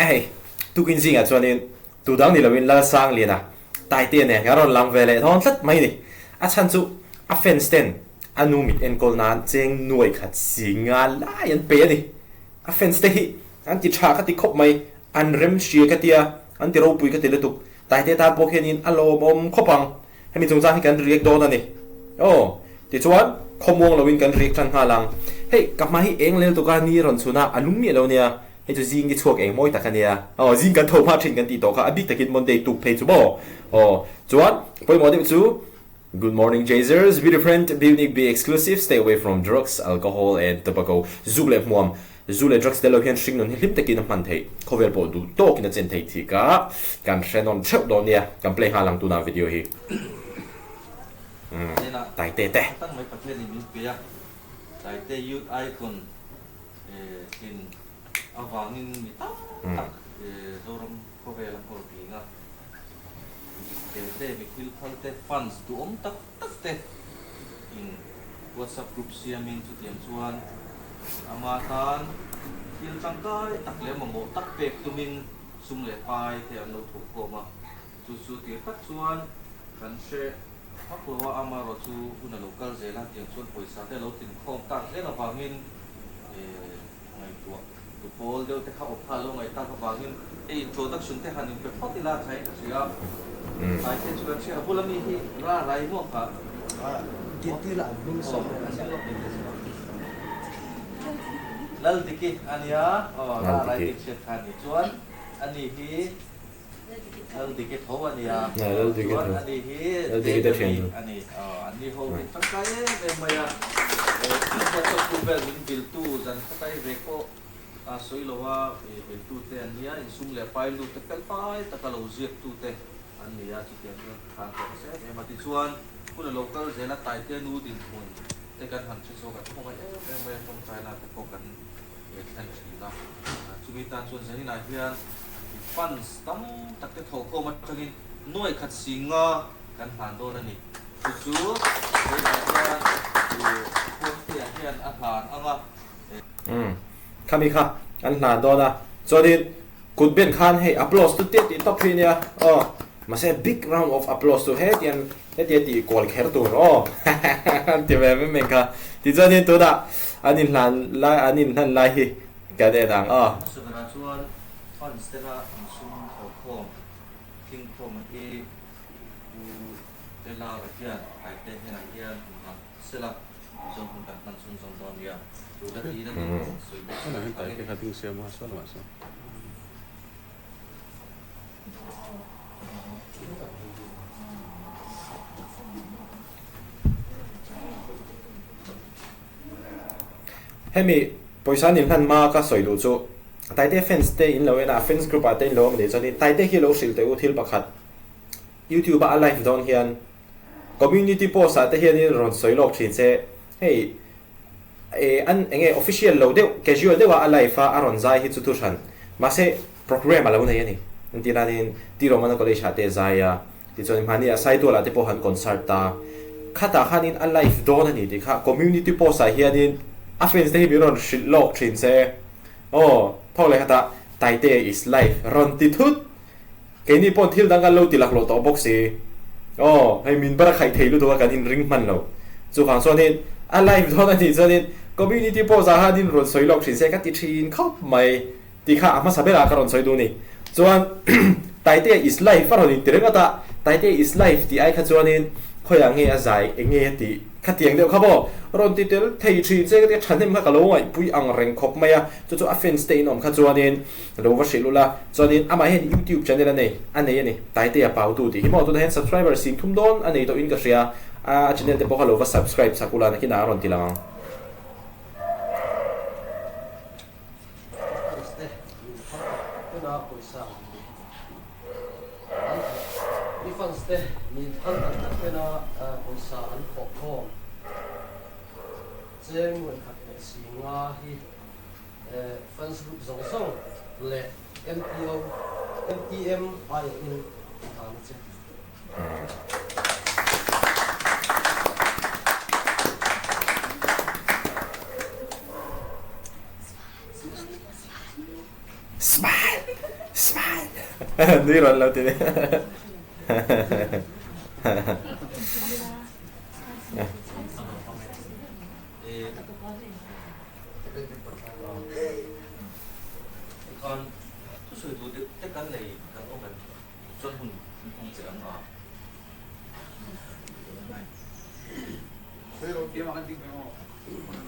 hei tukin zingah chuanin tu dang ni loin Lalsangliana Taitea nen kan rawn lang ve leh dawn tlat mai ni. A chhan chu a fans ten a nu mit enkawl nan cheng nuai khat si nga lai an pe a ni. A fans te hi an ti tha ka ti khawp mai, an rem hria ka tia, an ti ropui ka ti lutuk. Taitea tan pawh hianin a lawmawm khawp ang. Hemi chungchang hi kan react dawn a ni. Aw, tichuan khawmuang loin kan react tan nghal ang. Hei, ka hma hi eng lel tuka ni rawn chhun a, a lung miah lo nia. Hei chu zing hi chhuak eng mawi tak a nia. Aw, zing kan tho hma thin kan tih tawh kha, a bik takin Monday tuk phei chu maw? Aw, chuan pawimawh deuh chu, Good morning Jazers, be different, be unique, be exclusive, stay away from drugs, alcohol and tobacco. Zuk leh hmuam, zu leh drugs tel lo hian hringnun hi hlim takin a hman theih, khawvel pawh duh tawkin a chen theih tih ka kan hre nawn theuh dawn nia, kan play nghal ang tunah video hi. Umm, Taite te. Tang mai Pathianin min pe a, Taite Youth Icon tlin avangin mi tam tak Zoram khawvel a nghawr tling a, mi te, mi thil phal te, fans duhawm tak tak te in WhatsApp group siamin chutiang chuan ama tan thil tangkai tak leh mamawh tak pek tumin sum leh pai te an lo thawhkhawm a, chu chu tir tak chuan kan hre vak lo a, amaherawh chu hun a lo kal zel a, tiang chuan pawisa te a lo tlinkhawm tak zel avangin ngaihtuah tu pawl deuh te kha awm kha a lo ngaih tak avangin hei introduction te han inpe phawt ila thain ka hria a, tlai te chu kan hria a bula mi hi ra rai maw kha aw Laldiki a nia aw ra rai tih hriat kha a ni chuan ani hi Laldiki tho a nia chuan ani hi Dave a ni aw an ni ho hi tangkai em em mai a WhatsApp group vel min viltu zan khatai ve pawh a sawi lo a viltu te an nia insum leh pai lut te fel fai taka lo ziak tu te an ni a chutiang chuan ka khan tawh nasa em em a tichuan hun a lo kal zel a Taitea nu dinhmun te kan han hre chhuak a khawngaih em em mai a tawngtai na te pawh kan thlen thin a, chumi tan chuan zaninah hian fans tam tak te thawhkhawm atangin nuai khat si nga kan hlan dawn a ni. Chu chu zaninah hian Khuangtea hian a hlan ang a. Umm khami kha an hlan dawn a, chuanin kut ben khan hei applause tu tia tih tawp hi nia aw, mahse big round of applause chu hetiang Hetia tih kual kher tur aw an ti ve mai mai kha. Tichuanin tunah an inhlan lai an inhlan lai hi kan en ang aw. Hmasa berah chuan fans te kha an sum thawhkhawm thlingkhawm a hi Pu Telara hian Taite hnenah hian inhlan sela chuan hun kan hman chhunzawm dawn nia. Chu la tiin a ni sawi bawk si. Hemi pawisa an inhlan hma ka sawi duh chu Taite fans te in lo en a, fans group ah te in lo awm a nih chuan Taite hi lo hrilh teh u thil pakhat YouTube a a live dawn hian community post ah te hianin rawn sawi lawk thin se hei an enge official lo deuh casual deuh a a live a a rawn zai hi chu thu hran mahse Programme a lo nei a ni. Engtin anin T Romana College ah te a zai a, tichuan hmani ah Saitual ah te pawh han concert ta. Khatah khanin a live dawn a ni tih kha community post ah hianin a fans te hi min rawn hrilh lawk thin se. Aw, thawk leh khatah Taitea is live rawn ti thut. Keini pawn thil dang kan lo ti laklawh tawh bawk si. Aw, hei min bar a khaih thei lutuk a kan inring hman lo. Chuvang chuanin a live dawn a nih chuanin community post ah khanin rawn sawi lawk thin se ka ti thin khawp mai. Tih kha a hmasa berah ka rawn sawi duh ni. Chuan Taitea is life a rawn inti ringawt a, Taitea is life tih ai kha chuanin khawiah nge a zai, eng nge a tih kha tiang deuh kha maw rawn ti tel thei thin che ka tia thahnem kha ka lo ngaihpui ang reng khawp mai a, chu chu a fans te in awm kha chuanin lo va hrilh ula, chuanin amah hian YouTube channel a nei a nei a ni, Taitea Pautu tih hi maw tunah hian subscriber sing thum dawn a nei tawhin ka hria, a channel te pawh kha lo va subscribe sak ula nakinah a rawn ti lang ang. Fans te min phal tak tak tena pawisa an thawh i fans te min phal tak tak tena pawisa an thawh khawm cheng nuaih khat leh si nga hi fans group zawng zawng leh MTO MTM aiawhin an hlan a che. Smile! Smile! Nui rawn lo ti ni.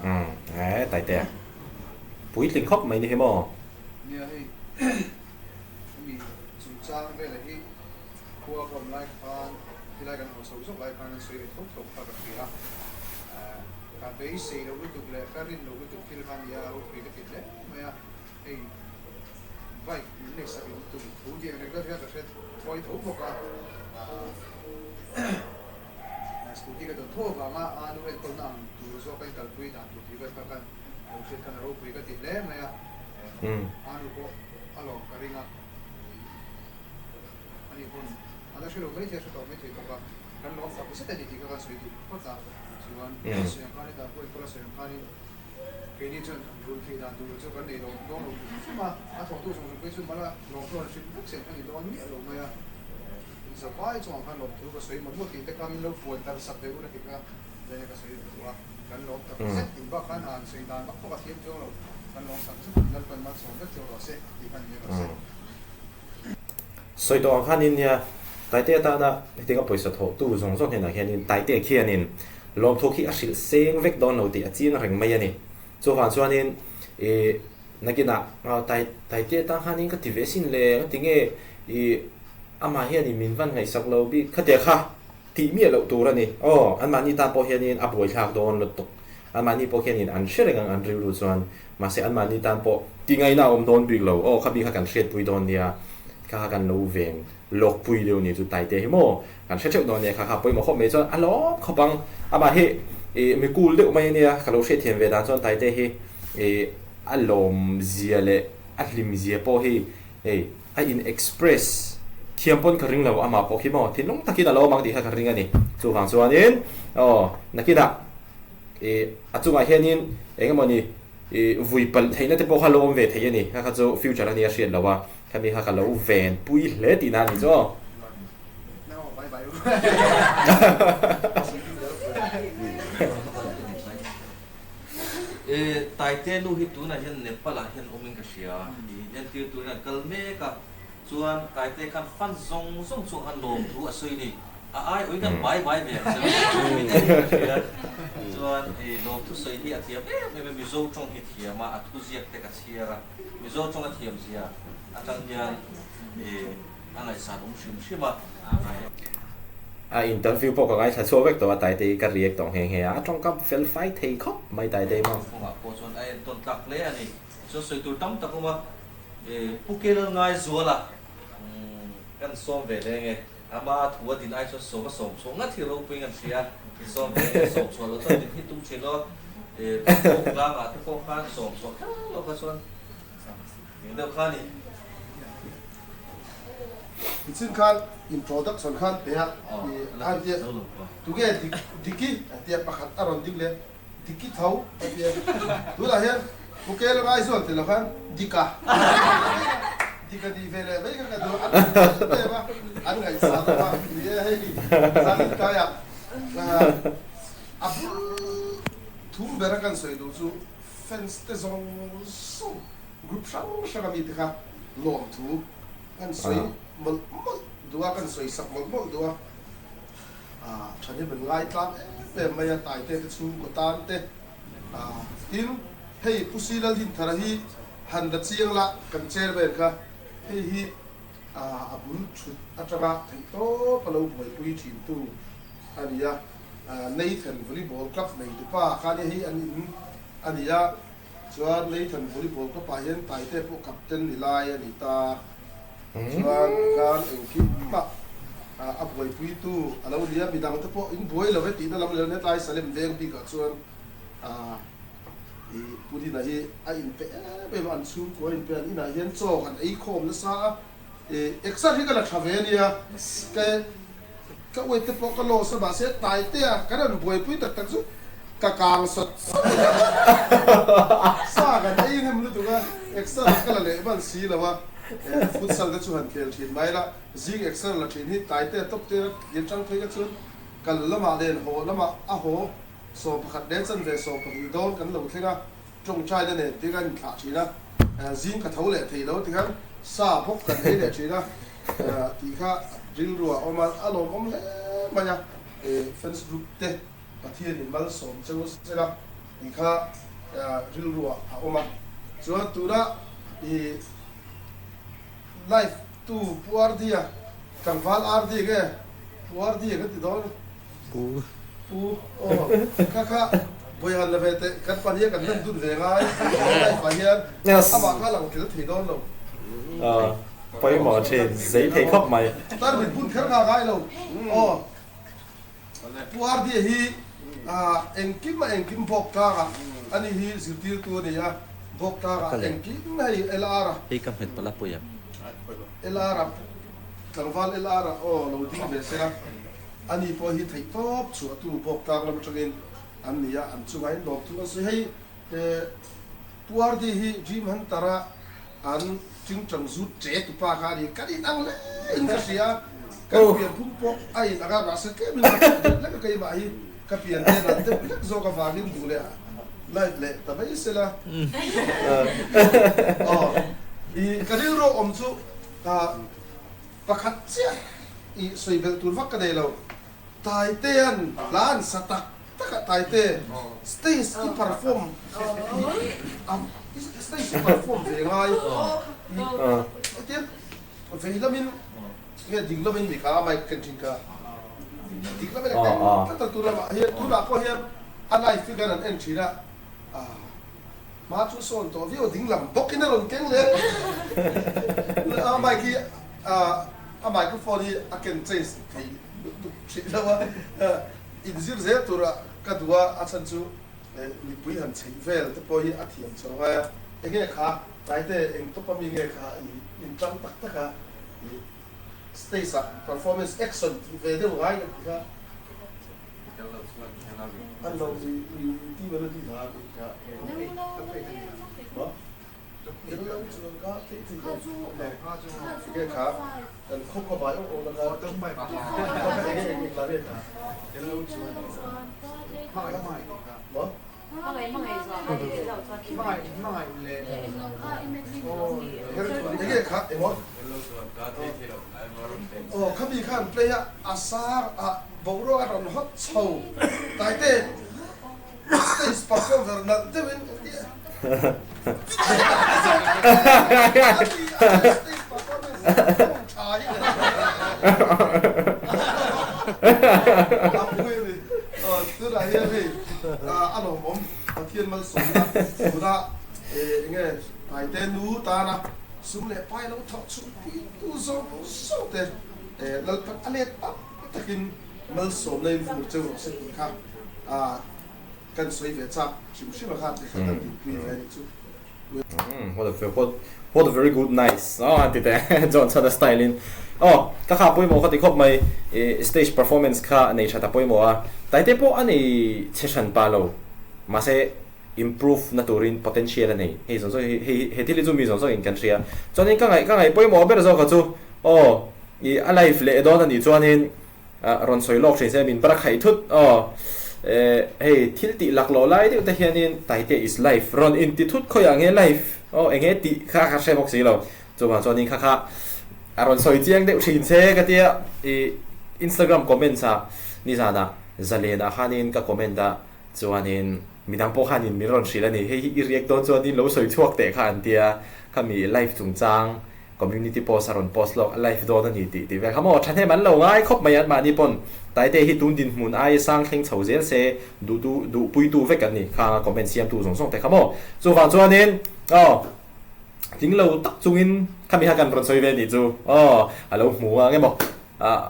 Umm e Taitea puitling khawp mai ni hi maw? Nia hei hemi chungchang velah hi khua ka awm lai khan tilai kan haw chhoh zawk lai khan an sawi ve tho tho kha ka hria a, ka beisei loh lutuk leh ka rin loh lutuk thil kha a nia ropui ka ti hle mai a, hei bike min nei sak in tum thu tih ang reng hian ka hre thawi tho bawk a, Scooty ka dawn tho avanga a nu enkawlna ang tur zawk a inkalpui dan tur tih vel kha khan lo hriat khan a ropui ka ti hle mai a, a nu pawh a lawm ka ring a, ani pawn a la hre lo maithei a hre tawh maithei bawk a, kan lawm tak zet a ni tih kha kan sawi duh phawt a, chuan a sawi ang khan hetah pawh enkawl a sawi ang khanin keini chuan run theih dan tur chu kan nei lo dawn lo hrim hrim a, a thawktu zawng zawng phei chu mala lawmthu an hrim vek sen kha ni dawn miah lo mai a. Zavai chungah khan lawmthu ka sawi mawlh mawlh tih te kha min lo puan darh sak ve ula tih kha zai ka sawi ve duh a, kan lawm tak zet tih bak khan han sawi dan vak pawh a thiam chuang lo, kan lawm tak zet tih Lalpan malsawm vek chuang rawh se tih kha ni rawh se. Sawi tawh ang khanin nia, Taitea tana hetianga pawisa thawhtu zawng zawng hnenah hianin Taitea khianin lawmthu khi a hrilh seng vek dawn lo tih a chiang reng mai a ni. Chuvang chuanin ih nakinah Taitea tan khanin ka ti ve sin le, ka ti nge ih Amah hianin min van ngaihsak lo bik khatia kha tih miah loh tur a ni. Aw, anmahni tan pawh hianin a buaithlak dawn lutuk. Anmahni pawh hianin an hre reng ang an rilru chuan. Mahse anmahni tan pawh ti ngaihna a awm dawn bik lo. Aw, kha bik kha kan hriatpui dawn nia, kha kha kan lo veng lawkpui deuh ni chu Taite hi maw kan hre theuh dawn nia, kha kha pawimawh khawp mai chuan a lawm khawp ang. Amah hi ih mi cool deuh mai a nia, ka lo hriatthiam ve dan chuan Taite hi ih a lawmzia leh a hlimzia pawh hi hei A in express thiam pawn ka ring lo, amah pawh khi maw thinlung takin a lo awm ang tih kha ka ring a ni. Chuvang chuanin aw nakinah ih a chungah hianin eng emaw ni ih vui palh theihna te pawh kha lo awm ve thei a ni. Kha kha chu future a nia hriat lo a, khami kha ka lo ven pui hle tihna a ni chu aw. E, Taite nu hi tunah hian Nepal ah hian awmin ka hria, i entir turin an kal mek a, chuan Taite khan fan zawng zawng chungah khan lawmthu a sawi ni, a ai awin kan bai bai ve ang che min en in ka hria, chuan i lawmthu sawi hi a thiam em em a, Mizo tawng hi thiam a, a thu ziak te ka chhiar a, Mizo tawng a thiam zia atang hian e. A ngaihsan awm hrim hrim a. A interview pawh ka ngaithla chhuak vek tawh a, Taitei ka react tawh nghe nghe a, a tawngkam fel fai thei khawp mai Taitei maw. Kawngah pawh chuan a entawn tlak hle a ni. Chuan sawi tur tam tak awm a, Pu Kelal Ngaizuala kan sawm ve leng e, ama thu a din ai chuan sawm a sawm chhuah ngat hi ropui ngan hria, sawm ve leng e, sawm chhuah loh chuan din hi tum thin lo, Kawng tlangah te pawh khan sawm chhuah kher loh kha chuan eng deuh kha a ni. Nichin khan introduction khan pe a an tia tunge Diki an tia pakhat a rawn ding leh Diki tho a tia tunah hian Pu Kela Ngaizual ti lo khan Dika Dika tih ve leh mai kha ka duh a an em em a an ngaihsan a va ni e hei zan kaiah a bul thum bera kan sawi duh chu fans te zawng zawng Group hrang hrang a mite kha lawmthu kan sawi mawlh mawlh duh a, kan sawi sak mawlh mawlh duh a, thahnem an ngai tlang em em mai a, Taite te chhungkaw tan te, tin hei Pu Si Lalhinthara hi han la chiang la kan chairman kha hei hi a bul thut atanga theihtawp a lo buaipui thintu a ni a, Nathan Volleyball Club neitupa kha nia hei an in a ni a. Chuan Nathan volleyball cup ah hian Taite pawh captain ni lai a ni ta. Chuan tikhan engkim mah a buaipuitu a lo ni a, midang te pawh in buai lo e tihna lam leh hetlai Salem veng bikah chuan i Pu Dina hi a inpe em em a, an chhungkua a inpe a, an inah hian chaw kan ei khawm nasa a, i exer hi ka la tha ve a nia, ka Ka uai te pawh ka loss a mahse Taitea kan rawn buaipui tak tak chu ka kang sawt sawt a sa kan ei hnem lutuk a Exer ka la leh hman si lo a, futsal te chu han khel thin mai la, zing exer la thin hi tlai te tawp te tir tang phei kha chuan kal lamah len haw lamah a haw 11 leh chanve 12 dawn kan lo thleng a, tawngtaina nen te kan inthlah thin a, zing ka tho leh thei lo tikhan sa bawk kan ei leh thin a tih kha rilru ah awm a, a lawmawm hle mai a, fans group te Pathianin malsawm cheu sela tih kha rilru ah a awm a, chuan tuna i live tu Pu Ardia, tlangval Ardia nge Pu Ardia kan ti dawn? Pu. Pu aw kha kha Bawihan la ve teh kan pahnih a kan lan dun ve ngai live ah hian amah kha lang tel thei dawn lo. Pawimawh thin zei thei khawp mai. Tarmit bun kher kha ngai lo aw. Pu Ardia hi engkim a engkim bawk tlangah ani hi zirtirtu a ni a, bawk tlangah engkim hei LR a. Hei ka hmet palh a pawi a. LR a tlangval LR a aw lo ding ve se la, ani pawh hi theihtawp chhuahtu bawk tlang lam atangin an ni a, an chungah in lawm thung a sawi. Hei Pu Ardi hi Dream Hunter a an tingtang zut che tupa kha a ni, kan inang hle in ka hria, kan pian phung pawh a inang a, mahse tlem in ka pian deuh hlek a, keimah hi ka pian te dan deuh hlek zawk avangin duh leh live leh ta mai sela aw i ka rilru awm chu pakhat chiah i sawi belh tur vak ka nei lo, Taitea'n hla an sa tak tak a Taite stage i perform i stage i perform ve ngai i hetia vei lamin nge ding lamin mi kha a mic ken thin kha ding lamin a ken tlat a tunah hian tunah pawh hian a live hi kan han en thin a hma chu sawn tawh viau ding lam bawkin a rawn keng leh a mic hi a microphone hi a ken change thei lutuk thin lo a. Inzir zel tura ka duh a, a chhan chu mipui han chheih vel te pawh hi a thiam chho ngai a, enge kha Taite eng tawp ami nge kha i inṭang tak tak a, i stage ah performance action tih ve deuh ngai ka ti kha. An lo i ti melody kha maw? Tel lo chuan ka thei thei lo enge kha kan khaw khaw bai awk awk na kha enge eng eng la nge kha maw enge kha emaw aw khami khan play a a sang a boruak a rawn hawt chho taite Stage performer nalh deuhin stage performance tha hi a pui a ni. Tunah hian hei a lawmawm Pathian malsawmna tuna enge Taite nu tana sum leh pai lo thawk chhuah pui tu zawng zawng te Lalpan a let tam takin Malsawmna in vur cheu rawh se tih kha kan sawi ve chak hrim hrim a kha tih kha kan dinpui ve a nih chu. What a what what a very good nice aw an ti teh John Chana style in aw ka kha pawimawh ka ti khawp mai i stage performance kha nei that a pawimawh a Taite pawh a nei chhe hran pa lo mahse improve na turin potential a nei hei zawng zawng hi hei he thil hi chu mi zawng zawng in kan hria chuanin ka ngaih ka ngaih pawimawh ber zawk kha chu aw i a live leh dawn a nih chuanin rawn sawi lawk thin se min bar a khaih thut aw hei thil tih lak loh lai deuh te hianin Taite is life rawn inti thut khawiah nge life aw eng nge tih kha ka hre bawk si lo chuvang chuanin kha kha a rawn sawi chiang deuh thin se ka tia i Instagram comments ah nizanah Zalen ah khanin ka comment a chuanin midang pawh khanin min rawn hrilh a ni hei hi i riak dawn chuanin lo sawi chhuak teh kha an tia khami life chungchang Community post a rawn post lawk a live dawn a ni tih tih vel kha maw thahnem an lo ngai khawp mai an mahni pawn Taite hi tun dinhmun aia sang thleng chho zel se duh tu duh pui tu vek an ni khang a comment siam tu zawng zawng te kha maw chuvang chuanin aw tling lo tak chungin khami kha kan rawn sawi ve nih chu aw a lo hmu ang emaw ah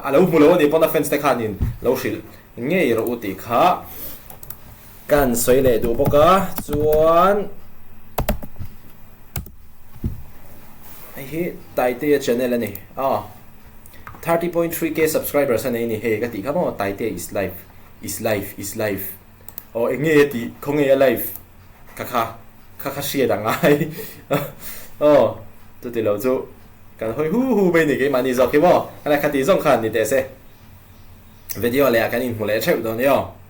a lo hmu lo a nih pawn a fans te khanin lo hrilh ngei rawh u tih kha kan sawi leh duh bawk a chuan hei hi Taitea channel a ni a 30.3k subscribers a nei a ni hei ka tih kha maw Taitea is life is life is life aw eng nge a tih khaw nge a life ka kha. Kha kha hriat a ngai aw chuti lo chu kan hawi hu hu mai ni keimahni zawk hi maw a la khati zawng khan ni teh se video leh ah kan inhmu leh theuh dawn i aw.